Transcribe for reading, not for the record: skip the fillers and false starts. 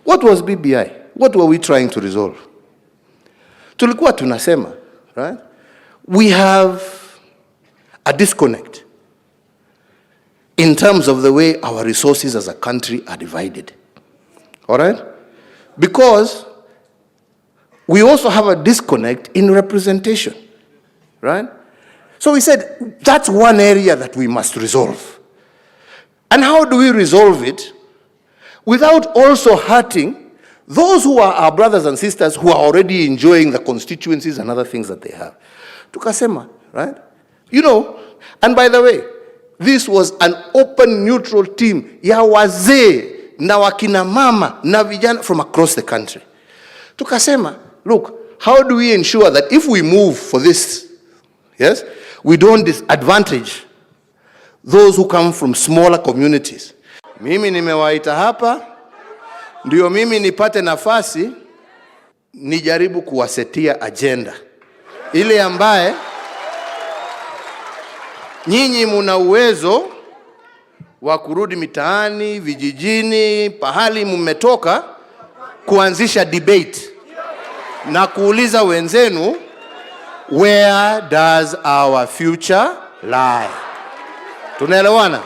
What was BBI? What were we trying to resolve? Tulikuwa tunasema, right? We have a disconnect in terms of the way our resources as a country are divided. All right? Because we also have a disconnect in representation, right? So we said that's one area that we must resolve. And how do we resolve it without also hurting those who are our brothers and sisters who are already enjoying the constituencies and other things that they have? Tukasema, right? And by the way, this was an open, neutral team ya wazee na wakina mama na vijana from across the country. Tukasema, look, how do we ensure that if we move for this, yes, we don't disadvantage those who come from smaller communities? Mimi nimewaita hapa ndio mimi nipate nafasi nijaribu kuwasetia agenda ile ambaye nyinyi muna uwezo wa kurudi mitaani, vijijini, pahali mmetoka, kuanzisha debate na kuuliza wenzenu, where does our future lie? Tunaelewana?